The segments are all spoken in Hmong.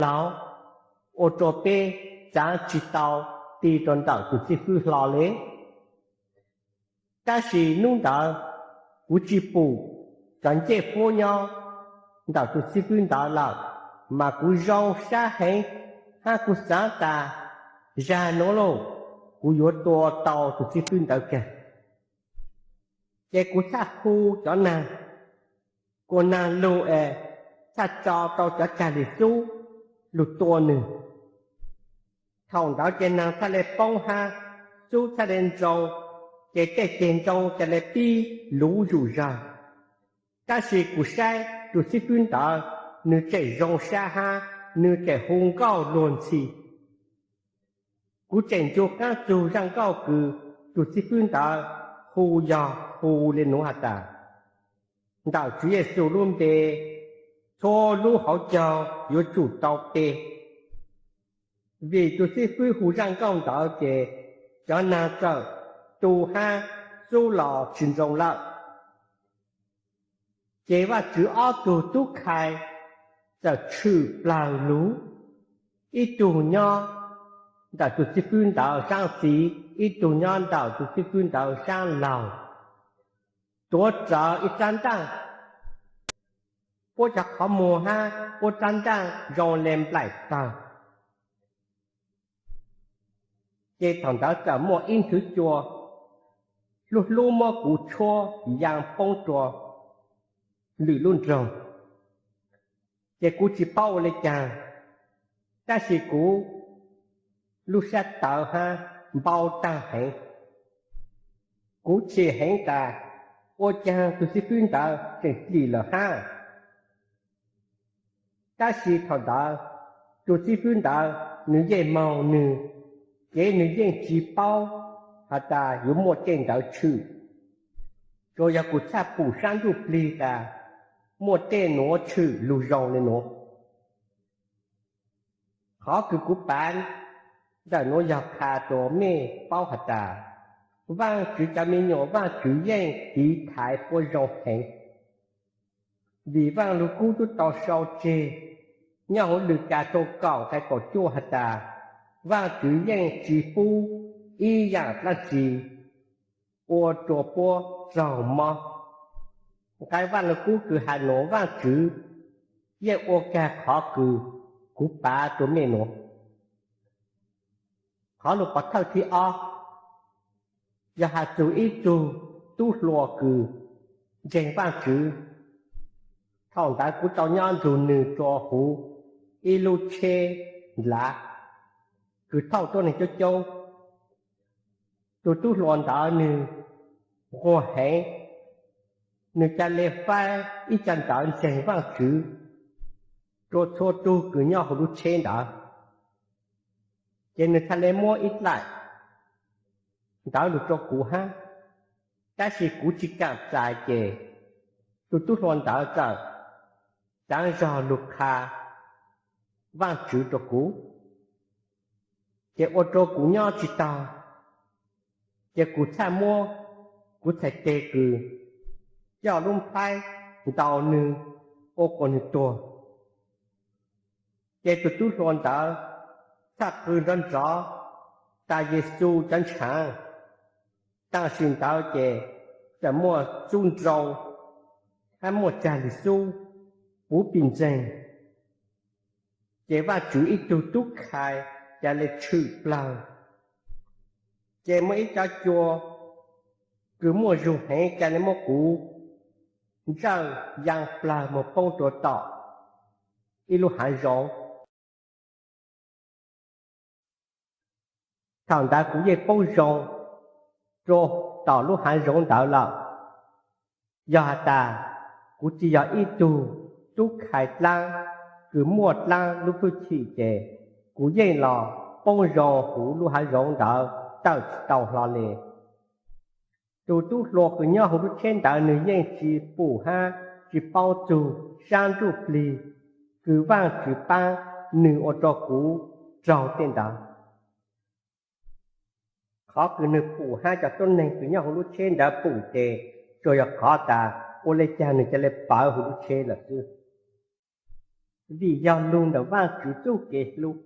laug, ua rua peb tsaav tsi tau ti rua ntawm tug xib fwb hlo le. Tab sis nub ntawd kuv tsi pum cov ncej puab nyob ntawm tug xib fwb ntawd lawm, mas kuv zoo sab heev hab kuv xaav tas, zag nuav lauj, kuv yuav tua tau tug xib fwb ntawd kag. Ces kuv txhaj hu cov naag, kuas naag lug es txhaj tso tau cov cag li xub lug tua nwg. Thaum ntawd ces naag txhaj le poob hab xub txhaj le nroo, ces tej ceg nroo ca le pib luv zuj zug. Tab sis kuv saib tug xib fwb ntawd, nwg tseem zoo sab hab nwg tseem hu nkauj luag ntxhi. Kuv tseem ncu qaab txug zaj nkauj kws tug xib fwb ntawd hu yog hu le nuav has tas, ntawm Tswv Yexus lub npe, txhua lub hauv caug yuav tsum tau pe. Vim tug xib fwb hu zaj nkauj ntawd ces cov naag txawm tu hab xub los tsi nroo lawm. Ces Vaajtswv ob tug tub khai txawm tshwm plawg lug, ib tug nyob ntawm tug xib fwb ntawd saab txiv, ib tug nyob ntawm tug xib fwb ntawd saab laug, tuav rawv ib rab ntaaj, puab cov qhov muag hab puab rab ntaaj zoo le nplaim pawg. Ces thaum ntawd txawm muaj ib nthwv cua hlub hlub muab kuv tshuab yaa poob rua lwm lub nroog. Ces kuv tsi paub ua le caag, tab sis kuv lub sab tawv hab npau taag heev. Kuv chim heev tas, ua caag tug xib fwb ntawd tseem dlim lawm hab? Tab sis thaum ntawd tug xib fwb ntawd nwg yeej moog nwg, ces nwg yeej tsi paub has tas yuav muaj tej ntawd tshwm. Tsuas yog kuv txhaj pum saab ntuj plig tas muaj tej nuav tshwm lug zoo le nuav. Qhov kws kuv pav ntawm nuav yog qha rua mej paub has tas, Vaajtswv cov me nyuam Vaajtswv yeej tiv thaiv puab zoo heev. Vim Vaaj Lug Kub tub tau sau tseg nyob huv Lwm Kas rua kaum nqai kaum cuaj has tas, Vaajtswv yeej tsi pub ib yaam dlaab tsi ua rua puab raug mob. Nqai Vaaj Lug Kub kws has nuav Vaajtswv yeej ua kag qhov kws kuv pav rua mej nuav. Qhov lug pov thawj thib ob yog has txug ib tug tub hluas kws ntseeg Vaajtswv. Thaum ntawd kuv tau nyob nrug nwg rua huv ib lub tsheb nlav kws thauj tuab neeg coob coob. Tug tub hluas ntawd nwg nquag heev, nwg ca le faib ib co ntawv ntseeg Vaajtswv rua txhua tug kws nyob huv lub tsheb ntawd. Ces nwg txhaj le muab ib dlaim ntawv lug rua kuv hab, tab sis kuv tsi kaam txais ces tug tub hluas ntawd txawm tsaav zog lug qha Vaajtswv rua kuv, ces ua rua kuv nyob tsi taug. Ces kuv txhaj muab kuv txhais teg kws coj lub nplhaib ntaus nwg ua kuas nwg tuag. Ces tug tub hluas ntawd txhaj qw nrov nrov tas Yexus cov ntshav. Tam sim ntawd ces txawm muaj xub nroo hab muaj cag lwm xub puv pim ntseeg. Ces Vaajtswv ib tug tub khai ca le tshwm plawg. Ces muaj ib cov cua kws muaj zug heev ca le muab kuv ntsawj yaa plawg moog poob rua tom ib lub haav zoov. Thaum ntawd kuv yeej poob zoo rua tom lub haav zoov ntawd lawm. Yog has tas kuv tsi yog ib tug tub khai dlaab kws muaj dlaab lub hwj chim ces kuv yeej los poob zoo huv lub haav zoov ntawd tawm tsi tau hlo le. Tug tub hluas kws nyob huv lub tsheb ntawd nwg yeej tsi pum hab tsi paub txug sab ntuj plig kws Vaajtswv paab nwg ua rua kuv raug tej ntawd. Qhov kws nwg pum hab cov tuab neeg kws nyob huv lub tsheb ntawd pum ces tsuas yog qhov tas ua le caag nwg ca le pawv huv lub tsheb lawm xwb. vim yog lug ntawm Vaajtswv txuj kev hlub.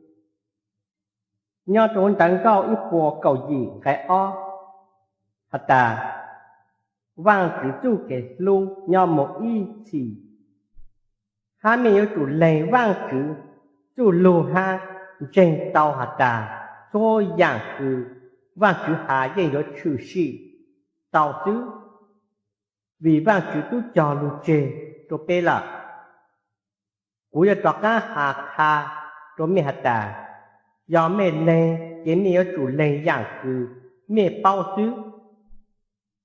Nyob rua Ntawv Nkauj ib puas kaum yim nqai ob has tas, Vaajtswv txuj kev hlub nyob moog ib txhis, hab mej yuav tsum lees Vaajtswv txuj lug hab ntseeg tau has tas, txhua yaam kws Vaajtswv has yeej yuav tshwm sim tau xwb, vim Vaajtswv tub cog lug tseg rua peb lawm. Kuv yuav rov qaab has qha rua mej has tas, yog mej lees ces mej yuav tsum lees yaam kws mej paub xwb.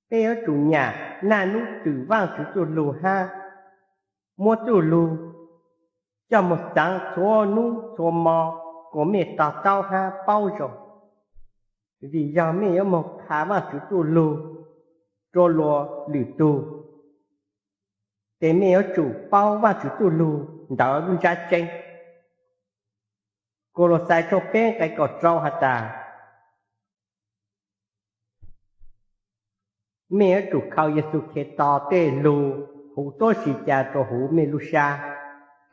Mej yuav tsum nyam naj nub twm Vaajtswv txuj lug hab muab txuj lug coj moog xaav txhua nub txhua mo kuas mej to taub hab paub zoo, vim yog mej yuav moog qha Vaajtswv txuj lug rua luas lwm tug, ces mej yuav tsum paub Vaajtswv txuj lug ntawd lub ntsab tseeb. Kaulauxais tshooj peb nqai kaum rau has tas, mej yuav tsum khaws Yexus Khetos tej lug huv tuab si ca rua huv mej lub sab.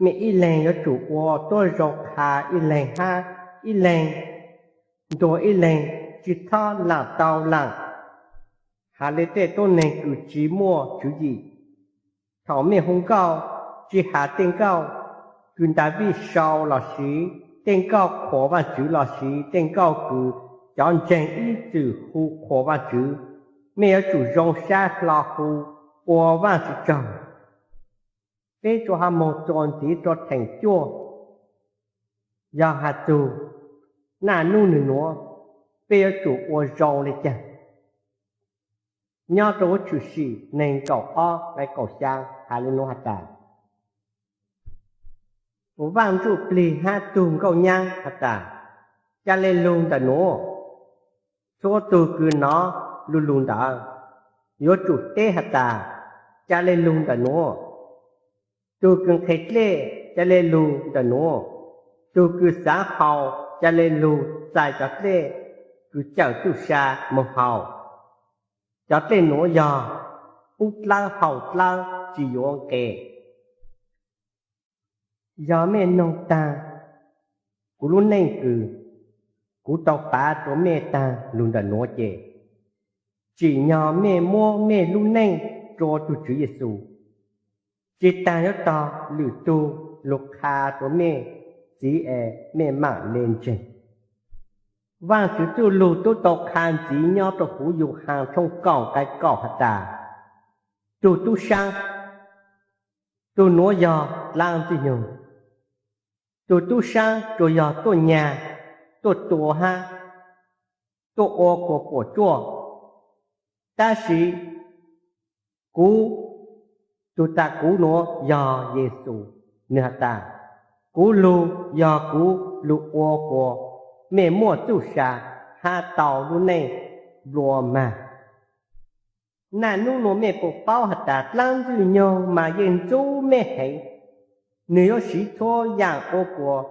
Mej ib leeg yuav tsum ua tuab zoo qha ib leeg hab ib leeg, ntuas ib leeg, tsi txhob laam tau laam has le tej tuab neeg kws tsi muaj tswv yim. Thaum mej hu nkauj, tsi has tej nkauj kws Ntas Vij sau lossis tej nkauj qhuas Vaajtswv lossis tej nkauj kws cov ntseeg ib txwm hu qhuas Vaajtswv. Mej yuav tsum zoo sab hlo hu ua Vaajtswv tsaug. Peb rua ha moog txuas ntxiv rua theem cuaj, yog has txug naj nub nwg nuav, peb yuav tsum ua zoo le caag? Nyob rua huv Tshwm Sim neeg kaum ob nqai kaum xyaa has le nuav has tas, Vaaj Ntsuj Plig hab tug nkauj nyaab has tas, ca le lug ntawm nuav. Txhua tug kws nov lu lug ntawd yuav tsum teb has tas, ca le lug ntawm nuav. Tug kws nqhes dlej, ca le lug ntawm nuav. Tug kws xaav haus, ca le lug txais cov dlej kws cawm txuj sa moog haus. Cov dlej nuav yog pub dlawb haus dlawb tsi yuav nqes. Yog mej noog taag kuv lub neej kws kuv tau pav rua mej taag lug ntawm nuav ces, tsim nyog mej muab mej lub neej rua tug Tswv Yexus, tsi taag yuav tog lwm tug lug qha rua mej txiv es mej maam le ntseeg. Vaajtswv txuj lug tub tau qha ntxiv nyob rua huv Yauhaas tshooj kaum nqai kaum has tas, tug tub saab, tug nuav yog dlaab Ntxwg Nyoog. Tug tub saab tsuas yog tuaj nyag, tuaj tua hab tuaj ua kuas puam tsuaj. Tab sis kuv, tug tas kuv nuav yog Yexus, nwg has tas, kuv lug yog kuv lug ua kuas mej muaj txuj sa hab tau lub neej nplua mag. Naj nub nuav mej puas paub has tas dlaab Ntxwg Nyoog mas yeej ntxub mej heev, nwg yuav siv txhua yaam ua kuas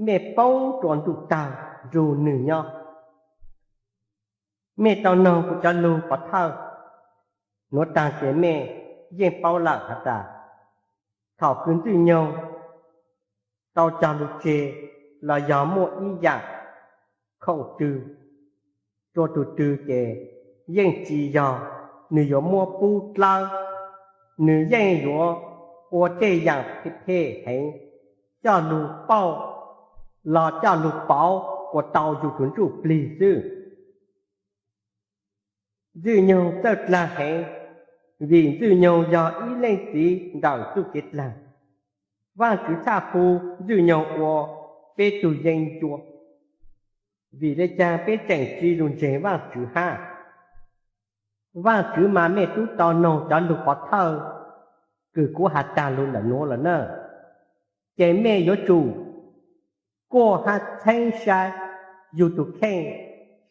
mej poob rua ntuj tawg nrug nwg nyob. Mej tau noog kuv cov lug pov thawj nuav taag ces mej yeej paub lawm has tas, thaum kws Ntxwg Nyoog tau cog lug tseg los yog muaj ib yaam khoom twg rua tug twg ces yeej tsi yog nwg yuav muab pub dlawb, nwg yeej yuav ua tej yaam phem phem heev coj lug pauj los coj lug pauv kuas tau yug tug ntsuj plig xwb. Ntxwg Nyoog txawj dlaag heev, vim Ntxwg Nyoog yog ib leej txiv ntawm txuj kev dlaag. Vaajtswv txhaj hu Ntxwg Nyoog ua peb tug yeeb ncuab. Vim le caag peb tseem tsi lug ntseeg Vaajtswv hab? Vaajtswv mas mej tub tau noog cov lug pov thawj kws kuv has taag lug ntawm nuav lawm na. Ces mej yuav tsum kuaj hab txheeb saib yug tug kheej,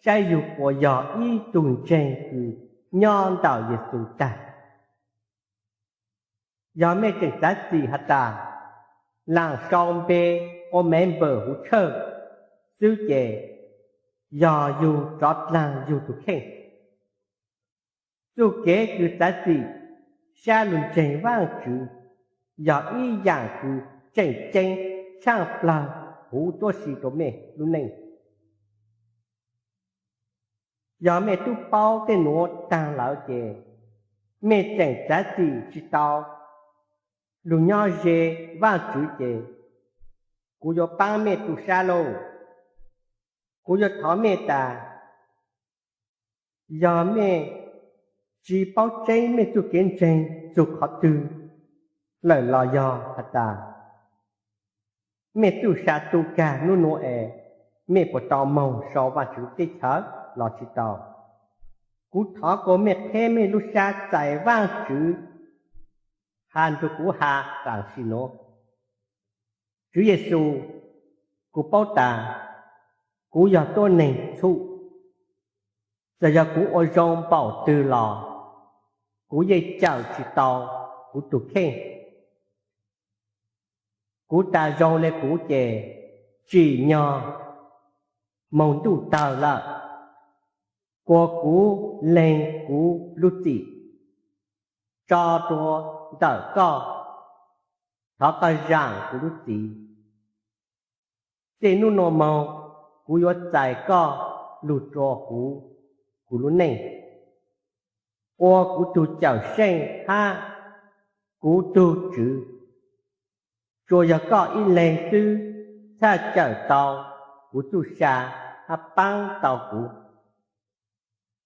saib yug puas yog ib tug ntseeg kws nyob ntawm Yexus tag. Yog mej tseem txav txim has tas laam sau npe ua member huv tshawj xwb ces yog yug rov dlaag yug tug kheej. Txuj kev kws txav txim sab lug ntseeg Vaajtswv yog ib yaam kws tseem ceeb tshaaj plawg huv tuab si rua mej lub neej. Yog mej tub paub tej nuav taag lawm ces mej tseem txav txim tsi tau lug nyob ze Vaajtswv ces kuv yuav paab mej tu sab lauj. Kuv yuav thov mej tas, yog mej tsi paub tseeb mej txuj kev ntseeg txug qhov twg lawm los yog has tas mej txuj sa tu kag nub nuav es mej puas tau moog sau Vaajtswv teb chaws los tsi tau, kuv thov kuas mej qheb mej lub sab txais Vaajtswv has nrug kuv has taam sim nuav. Tswv Yexus, kuv paub tas kuv yog tuab neeg txhum, txawm yog kuv ua zoo npaum twg los kuv yeej cawm tsi tau kuv tug kheej. Kuv tas zoo le kuv ces tsim nyog moog ntuj tawg lawm, kuas kuv lees kuv lub txim tso rua ntawm koj. Thov koj zaam kuv lub txim. Tej nub nuav moog kuv yuav txais koj lug rua huv kuv lub neej, ua kuv tug Cawmseej hab kuv tug Tswv. Tsuas yog koj ib leeg xwb txhaj cawm tau kuv txuj sa hab paab tau kuv.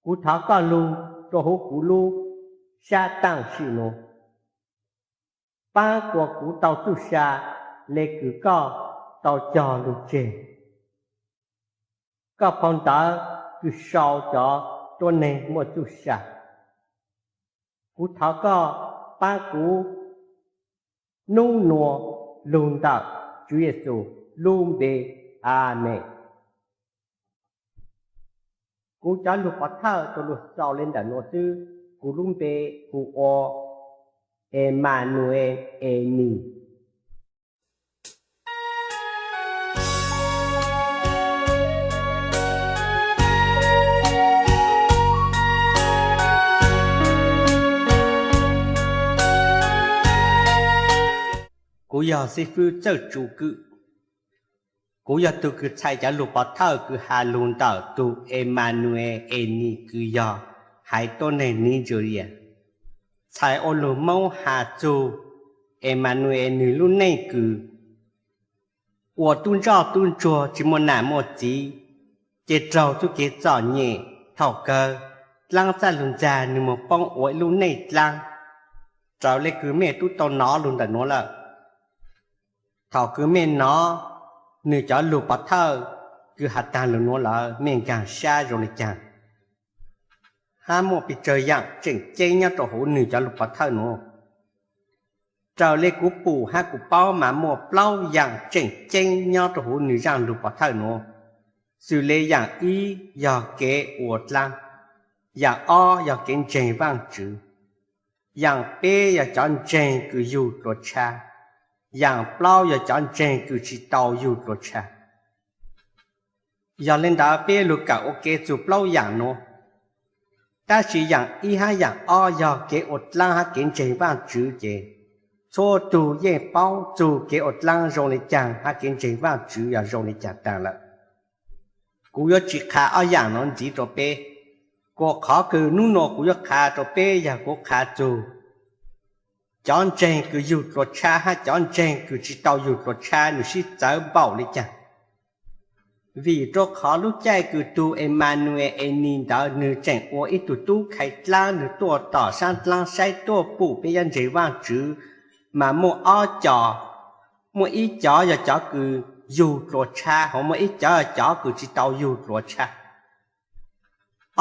Kuv thov koj lug rua huv kuv lub sab taam sim nuav, paab kuas kuv tau txuj sa le kws koj tau cog lug tseg. Koj phau ntawv kws sau cov tuab neeg muaj txuj sa. Kuv thov koj paab kuv nub nuav lug ntawm Tswv Yexus lub npe, Amees. Kuv cov lug pov thawj tsuas lug xaus le ntawm nuav xwb. Kuv lub npe hu ua Emanuel Enis. Kuv yog xib fwb Txawj Tsu Kwm. Kuv yog tug kws txhais cov lug pov thawj kws has lug ntawm tug Emanuel Enis kws yog haiv tuab neeg Nigeria. Txhais ua lug Moob has txug Emanuel nwg lub neej kws ua tub ntsoj tub ntsuag tsi muaj nam muaj txiv, ces raug txuj kev txom nyem. Thaum kawg dlaab txaj lug ntxag nwg moog poob ua ib lub neej dlaab, raws le kws mej tub tau nov lug ntawm nuav lawm. Thaum kws mej nov nwg cov lug pov thawj kws has taag lug nuav lawm, mej nkaag sab zoo le caag, hab muaj pes tsawg yaam tseem ceeb nyob rua huv nwg cov lug pov thawj nuav. Raws le kuv pum hab kuv paub mas muaj plaub yaam tseem ceeb nyob rua huv nwg zaaj lug pov thawj nuav, xws le yaam ib yog kev ua dlaab, yaam ob yog kev ntseeg Vaajtswv, yaam peb yog cov ntseeg kws yug dluas tshab, yaam plaub yog cov ntseeg kws tsi tau yug dluas tshab. Yog le ntawd peb lug kawm ua ke txug plaub yaam nuav. Tab sis yaam ib hab yaam ob yog kev ua dlaab hab kev ntseeg Vaajtswv ces txhua tug yeej paub txug kev ua dlaab zoo le caag hab kev ntseeg Vaajtswv yog zoo le caag taag lawm. Kuv yuav tsi qha ob yaam nuav ntxiv rua peb, kuas qhov kws nub nuav kuv yuav qha rua peb yog kuv qha txug cov ntseeg kws yug dluas tshab hab cov ntseeg kws tsi tau yug dluas tshab nwg sib txawv npaum le caag. Vim rua qhov lub caij kws tug Emanuel Enis ntawd nwg tseem ua ib tug tub khai dlaab, nwg tuaj tom saab dlaab saib tuaj pum peb cov ntseeg Vaajtswv, mas muaj ob co, muaj ib cov yog cov kws yug dluas tshab, ho muaj ib cov yog cov kws tsi tau yug dluas tshab.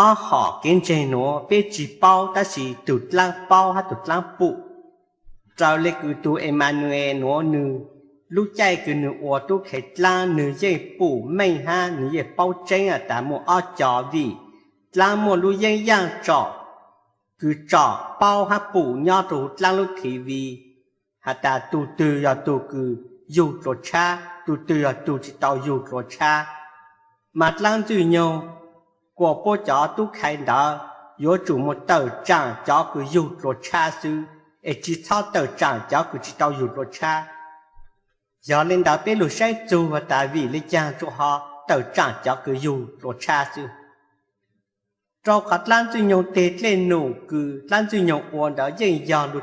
Ob hom kev ntseeg nuav peb tsi paub, tab sis tug dlaab paub hab tug dlaab pum. Raws le kws tug Emanuel nuav nwg lub caij kws nwg ua tub khai dlaab nwg yeej pum meej hab nwg yeej paub tseeb has tas muaj ob co, vim dlaab muaj lub yeeb yaaj tsom kws tsom paub hab pum nyob rua huv dlaab lub TV has tas tug twg yog tug kws yug dluas tshab, tug twg yog tug tsi tau yug dluas tshab. Mas dlaab Ntxwg Nyoog kuas puab cov tub khai ntawd yuav tsum moog tawm tsaam cov kws yug dluas tshab xwb, es tsi txhob tawm tsaam cov kws tsi tau yug dluas tshab. Yog le ntawd peb lug saib txug has tas vim le caag tsuas ho tawm tsaam cov kws yug tua tshab xwb. Rua qhov dlaab Ntxwg Nyoog teg dlej num kws dlaab Ntxwg Nyoog ua ntawd yeej yog lug